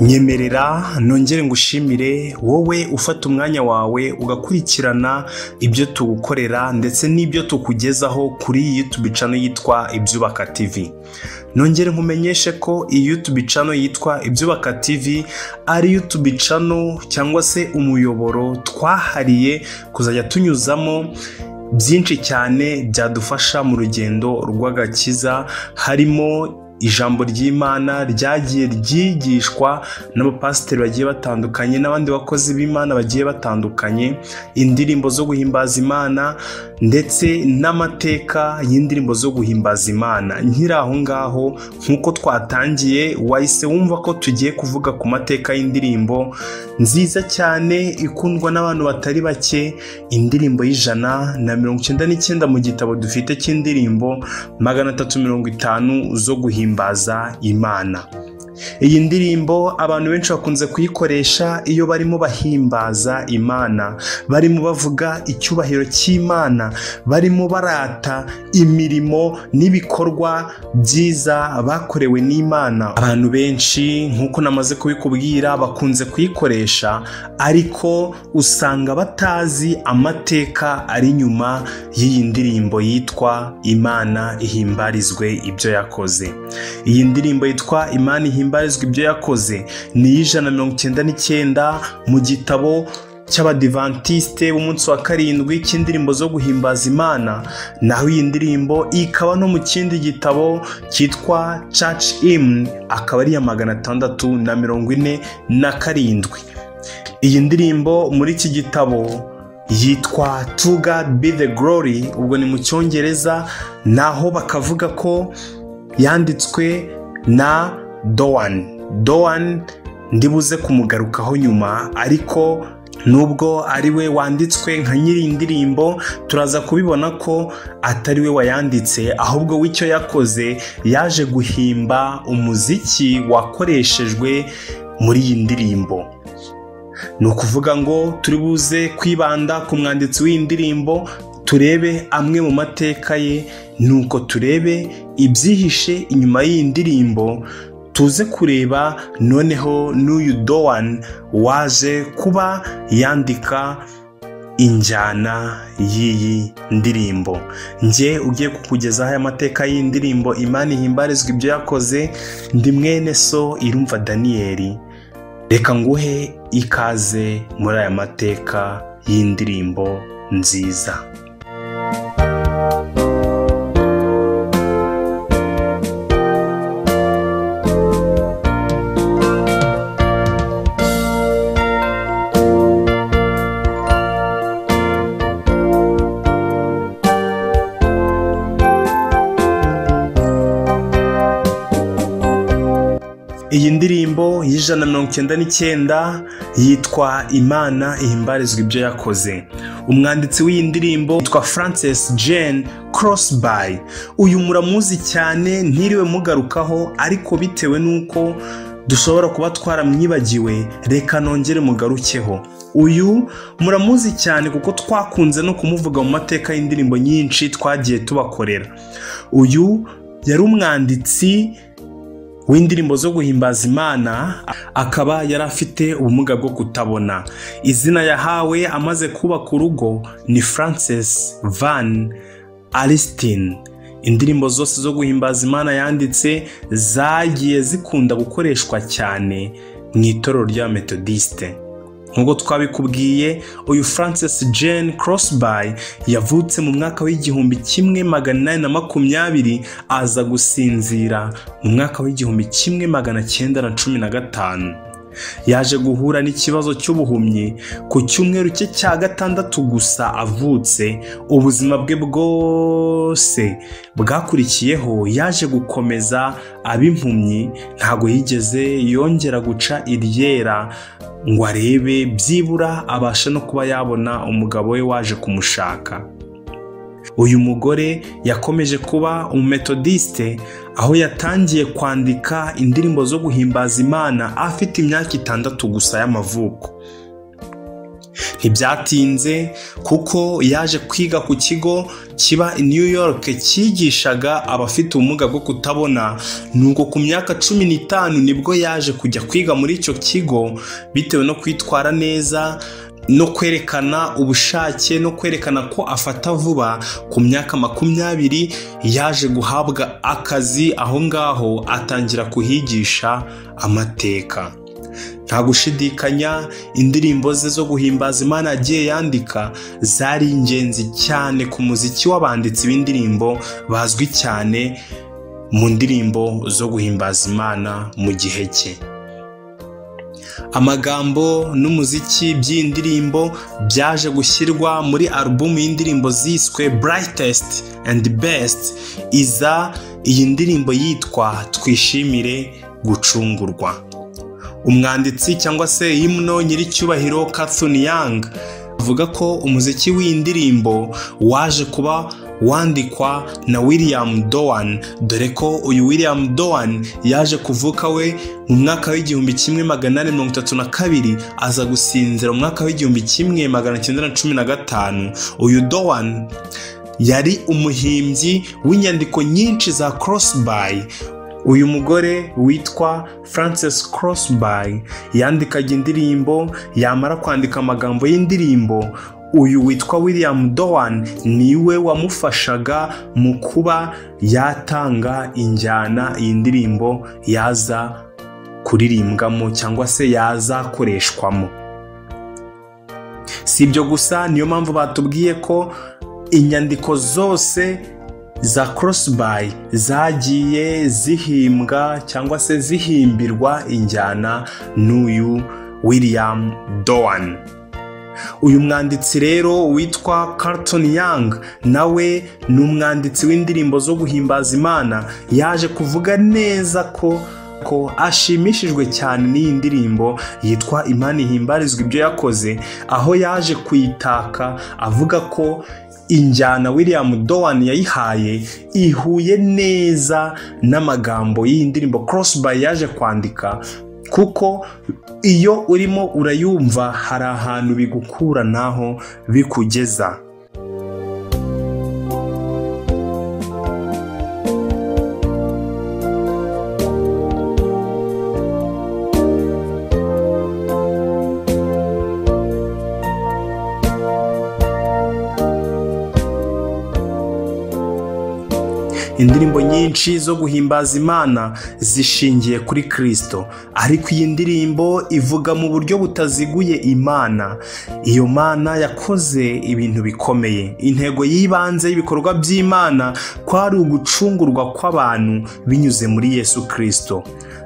Nyemerera nongere ngushimire wowe ufata umwanya wawe ugakurikirana ibyo tugukorera ndetse n'ibyo tukugezaho kuri YouTube channel yitwa Ibyubaka TV. Nongere nkumenyeshe ko iyi YouTube channel yitwa Ibyubaka TV ari YouTube channel cyangwa se umuyoboro twahariye kuzajya tunyuzamo byinshi cyane byadufasha mu rugendo rw'agakiza, harimo ijambo ry'Imana ryagiye ryigishwa n'abapasiteri bagiye batandukanye n'abandi bakozi b'Imana bagiye batandukanye, indirimbo zo guhimbaza Imana ndetse n'amateka y'indirimbo zo guhimbaza Imana. Nkiri aho ngaho nk'uko twatangiye wahise wumva ko tugiye kuvuga ku mateka y'indirimbo nziza cyane ikundwa n'abantu batari bake, indirimbo y'199 mu gitabo dufite cy'indirimbo 350 zo guhimbaza Imana. Iyi ndirimbo abantu benshi bakunze kuyikoresha iyo barimo bahimbaza Imana, barimo bavuga icyubahiro cy'Imana, barimo barata imirimo n'ibikorwa byiza bakorewe n'Imana. Abantu benshi nk'uko namaze kubikubwira bakunze kuyikoresha, ariko usanga batazi amateka ari nyuma y'iyi ndirimbo yitwa Imana ihimbarizwe ibyo yakoze. Iyi ndirimbo yitwa Imana ihimbarizwe ibyo yakoze ni 199 mu gitabo cy'Abadivantiste b'umunsi wa karindwi cy'indirimbo zo guhimbaza Imana. Naho iyi ndirimbo ikaba no mu kindi gitabo cyitwa Church Hymn, akaba ari iya 647. Iyi ndirimbo muri iki gitabo yitwa To God Be The Glory, ubwo ni mu Cyongereza, naho bakavuga ko yanditswe na Doane. Doane ndibuze kumugarukaho nyuma, ariko nubwo ari we wanditswe nka nyiri indirimbo turaza kubibona ko atari we wayanditse, ahubwo w'icyo yakoze yaje guhimba umuziki wakoreshejwe muri iyi ndirimbo. Ni ukuvuga ngo turi buze kwibanda ku mwanditsi w'indirimbo, turebe amwe mu mateka ye, nuko turebe ibyihishe inyuma y'iyi ndirimbo, tuze kureba noneho n'uyu Doane waje kuba yandika injyana y'iyi ndirimbo. Njye ugiye kukugezaho aya mateka y'indirimbo Imana ihimbarizwa ibyo yakoze, ndi mwene so Irumva Daniel. Reka nguhe ikaze muri aya mateka y'indirimbo nziza. Iyi ndirimbo y'199 yitwa Imana ihimbarizwa ibyo yakoze. Umwanditsi w'iyi ndirimbo yitwa Frances Jane Crosby. Uyu muramuzi cyane ntiriwe mugarukaho, ariko bitewe nuko dushobora kuba twaramwibagiwe reka nongere mugarukeho. Uyu muramuzi cyane kuko twakunze no kumuvuga mu mateka y'indirimbo nyinshi twagiye tubakorera. Uyu yari umwanditsi w'indirimbo zo guhimbaza Imana, akaba yari afite ubumuga bwo kutabona. Izina yahawe amaze kubaka urugo ni Frances Van Alstyne. Indirimbo zose zo guhimbaza Imana yanditse zagiye zikunda gukoreshwa cyane mu itorero rya Methodiste. Nk'uko twabikubwiye, uyu Frances Jane Crosby yavutse mu mwaka w'1820 aza gusinzira mu mwaka w'1915. Yaje guhura n'ikibazo cy'ubuhumyi ku cyumweru cye cya gatandatu gusa avutse. Ubuzima bwe bwose bwakurikiyeho yaje gukomeza abimpumyi, ntago yigeze yongera guca iryera ngo arebe byibura abasha no kuba yabona umugabo we waje kumushaka. Uyu mugore yakomeje kuba umumetodiste, aho yatangiye kwandika indirimbo zo guhimbaza Imana afite imyaka 6 gusa y'amavuko. Ntibyatinze kuko yaje kwiga ku kigo kiba i New York cyigishaga abafite ubumuga bwo kutabona. Nuko ku myaka 15 nibwo yaje kujya kwiga muri icyo kigo, bitewe no kwitwara neza no kwerekana ubushake no kwerekana ko afata vuba. Ku myaka 20 yaje guhabwa akazi aho ngaho, atangira kuhigisha amateka. Nta gushidikanya, indirimbo ze zo guhimbaza Imana yagiye yandika zari ingenzi cyane ku muziki w'abanditsi b'indirimbo bazwi cyane mu ndirimbo zo guhimbaza Imana mu gihe cye. Amagambo n'umuziki by'indirimbo byaje gushyirwa muri alubumu y'indirimbo ziswe Brightest and Best, iza iyi ndirimbo yitwa Twishimire Gucungurwa. Umwanditsi cyangwa se hymno nyiricyubahiro Carlton Young avuga ko umuziki w'indirimbo waje kuba wandikwa na William Doan, dore ko uyu William Doan yaje kuvuka we mu mwaka w'1832, aza gusinzira mu mwaka w'1915. Uyu Doan yari umuhimbyi w'inyandiko nyinshi za Crosby. Uyu mugore witwa Frances Crosby yandikaga indirimbo, yamara kwandika amagambo y'indirimbo, uyu witwa William Doan niwe wamufashaga mu kuba yatanga injyana iyi ndirimbo yaza kuririmbwamo cyangwa se yazakoreshwamo. Si ibyo gusa, niyo mpamvu batubwiye ko inyandiko zose za Crosby zagiye zihimbwa cyangwa se zihimbirwa injyana n'uyu William Doan. Uyu mwanditsi rero witwa Carlton Young nawe ni umwanditsi w'indirimbo zo guhimbaza Imana, yaje kuvuga neza ko ashimishijwe cyane n'iyi ndirimbo yitwa Imana ihimbarizwa ibyo yakoze, aho yaje kuyitaka avuga ko injyana William Doan yayihaye ihuye neza n'amagambo y'iyi ndirimbo Crosby yaje kwandika, kuko iyo urimo urayumva hari ahantu bigukura naho bikugeza. Indirimbo nyinshi zo guhimbaza Imana zishingiye kuri Kristo, ariko iyi ndirimbo ivuga mu buryo butaziguye Imana. Iyo Mana yakoze ibintu bikomeye. Intego y'ibanze y'ibikorwa by'Imana kwari ugucungurwa kw'abantu binyuze muri Yesu Kristo.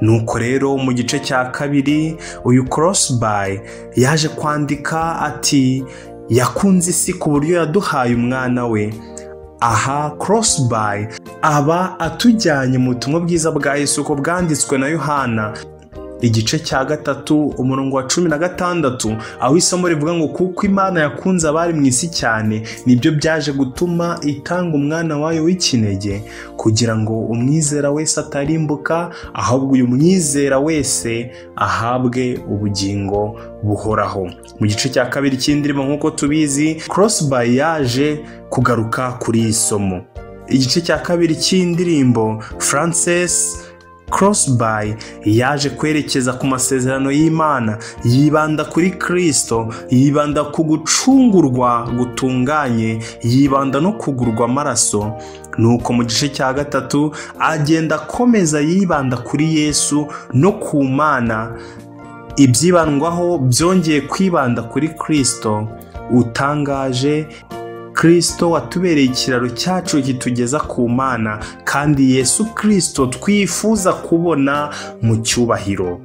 Nuko rero mu gice cya kabiri uyu Crosby yaje kwandika ati yakunze isi ku buryo yaduhaye umwana we. Aha Crosby aba atujyanye mu butumwa bwiza bwa Yesu ko bwanditswe na Yohana igice cya 3 umurongo wa 16, aho isomo rivuga ngo kuko Imana yakunze abari mu isi cyane, nibyo byaje gutuma itanga umwana wayo w'ikinege kugira ngo umwizera wese atarimbuka, ahubwo uyu mwizera wese ahabwe ubugingo buhoraho. Mu gice cya kabiri cy'indirimbo nk'uko tubizi, Crosby yaje kugaruka kuri iyi somo. Igice cya kabiri cy'indirimbo Frances Crosby yaje kwerekeza ku masezerano y'Imana, yibanda kuri Kristo, yibanda ku gucungurwa gutunganye, yibanda no kugurwa amaraso. Nuko mu gice cya 3 agenda akomeza yibanda kuri Yesu no ku Mana. Ibyibandwaho byongeye kwibanda kuri Kristo utangaje, Kristo watubereye ikiraro cyacu kitugeza ku Mana, kandi Yesu Kristo twifuza kubona mu cyubahiro.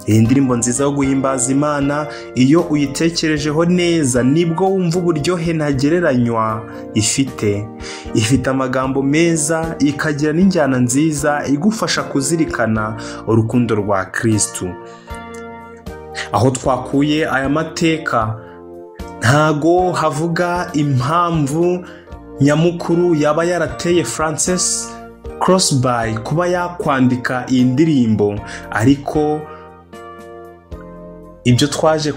Iyi ndirimbo nziza yo guhimbaza Imana, iyo uyitekerejeho neza nibwo wumva uburyohe ntagereranywa ifite. Ifite amagambo meza, ikagira n'injyana nziza igufasha kuzirikana urukundo rwa Kristo. Aho twakuye aya mateka ntago havuga impamvu nyamukuru yaba yarateye Frances Crosby kuba yakwandika iyi ndirimbo, ariko Ibyo twaje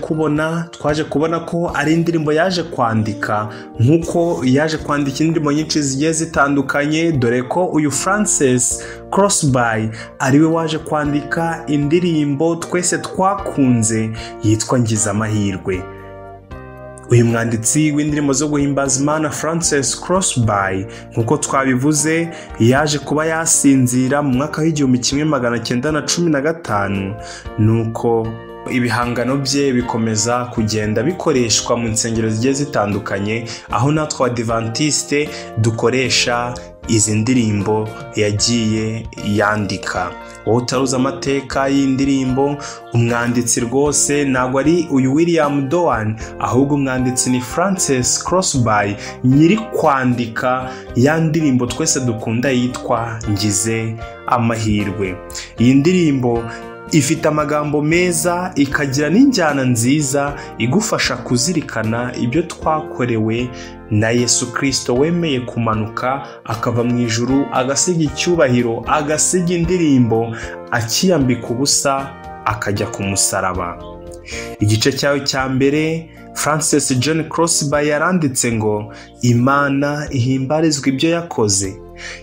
kubona ko ari indirimbo yaje kwandika, nk'uko yaje kwandika indirimbo nyinshi zigiye zitandukanye, dore ko uyu Frances Crosby ariwe waje kwandika indirimbo twese twakunze yitwa Ngize Amahirwe. Uyu mwanditsi w'indirimbo zo guhimbaza Imana Frances Crosby, nk'uko twabivuze, yaje kuba yasinzira mu mwaka w'1915, nuko ibihangano bye bikomeza kugenda bikoreshwa mu nsengero zigiye zitandukanye, aho natwe Abadiventiste dukoresha izi ndirimbo yagiye yandika. Wowe utaruzi amateka y'indirimbo, umwanditsi rwose ntabwo ari uyu William Doane, ahubwo umwanditsi ni Frances Crosby, nyiri kwandika ya ndirimbo twese dukunda yitwa Ngize Amahirwe. Iyi ndirimbo ifite amagambo meza, ikagira n'injyana nziza igufasha kuzirikana ibyo twakorewe na Yesu Kristo wemeye kumanuka akava mu ijuru, agasiga icyubahiro, agasiga indirimbo, akiyambika ubusa, akajya ku musaraba. Igice cyawe cya mbere, Frances John Crosby yaranditse ngo: Imana ihimbarizwa ibyo yakoze.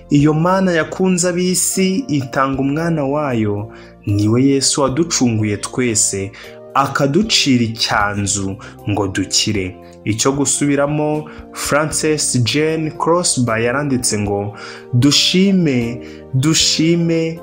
Iyo Mana yakunze ab'isi itanga umwana wayo, niwe Yesu waducunguye twese, akaducira icyanzu ngo dukire. Icyo gusubiramo, Frances Jane Crosby yaranditse ngo: dushime, dushime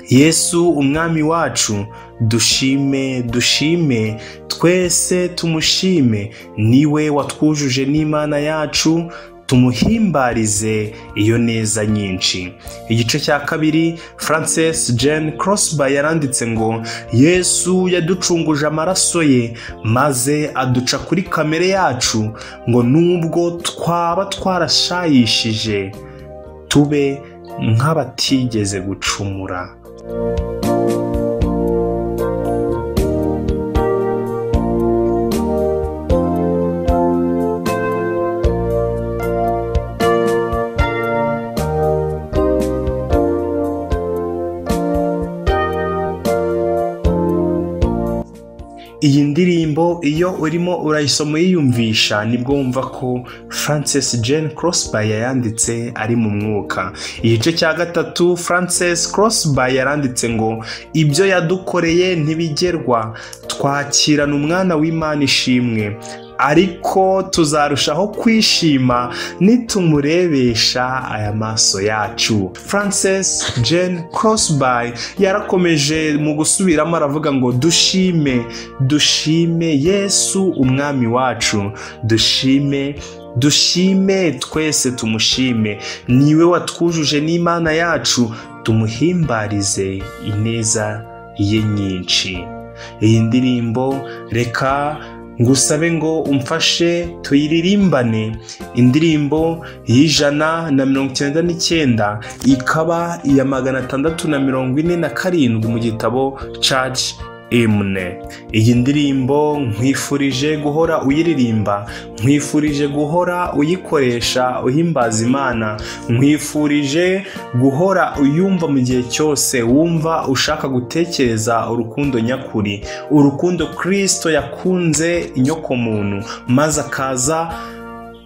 Yesu umwami wacu, dushime, dushime twese tumushime, niwe watwujuje n'Imana yacu, tumuhimbarize iyo neza nyinshi. Igice cya kabiri, Frances Jane Crosby yaranditse ngo: Yesu yaducunguje amaraso ye, maze aduca kuri kamere yacu, ngo nubwo twaba twarashayishije tube nk'abatigeze gucumura. Iyi ndirimbo iyo urimo urayisoma uyiyumvisha, nibwo wumva ko Frances Jane Crosby yayanditse ari mu mwuka. Igice cya gatatu, Frances Crosby yaranditse ngo: ibyo yadukoreye ntibigerwa, twakirana umwana w'Imana ishimwe, ariko tuzarushaho kwishima nitumurebesha aya maso yacu. Frances Jane Crosby yarakomeje mu gusubiramo aravuga ngo: dushime, dushime Yesu umwami wacu, dushime, dushime twese tumushime, niwe watwujuje n'Imana yacu, tumuhimbarize ineza ye nyinshi. Iyi ndirimbo reka ngusabe ngo umfashe tuyiririmbane. Indirimbo y'199 ikaba iya 647 mu gitabo Church Hymn. Iyi ndirimbo nkwifurije guhora uyiririmba, nkwifurije guhora uyikoresha uhimbaza Imana, nkwifurije guhora uyumva mu gihe cyose wumva ushaka gutekereza urukundo nyakuri, urukundo Kristo yakunze inyokomuntu, maze akaza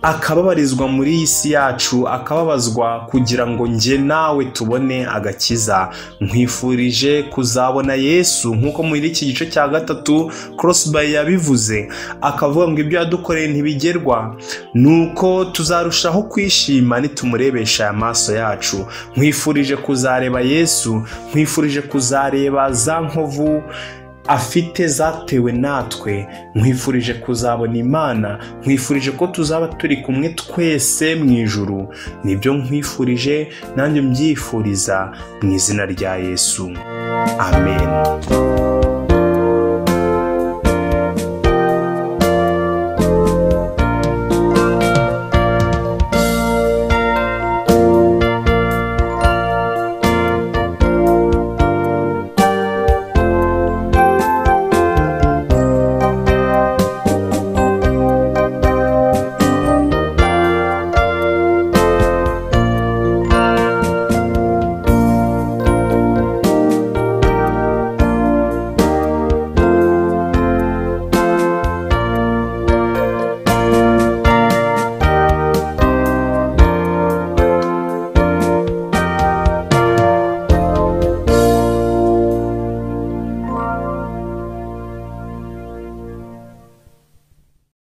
akababarizwa muri iyi si yacu, akababazwa kugira ngo njye nawe tubone agakiza. Nkwifurije kuzabona Yesu nk'uko muri iki gice cya gatatu Crosby yabivuze, akavuga ngo ibyo yadukoreye ntibigerwa, nuko tuzarushaho kwishima nitumurebesha aya maso yacu. Nkwifurije kuzareba Yesu, nkwifurije kuzareba za nkovu afite zatewe natwe, nkwifurije kuzabona Imana, nkwifurije ko tuzaba turi kumwe twese mu ijuru. Nibyo nkwifurije, nanjye mbyifuriza mu izina rya Yesu. Amen.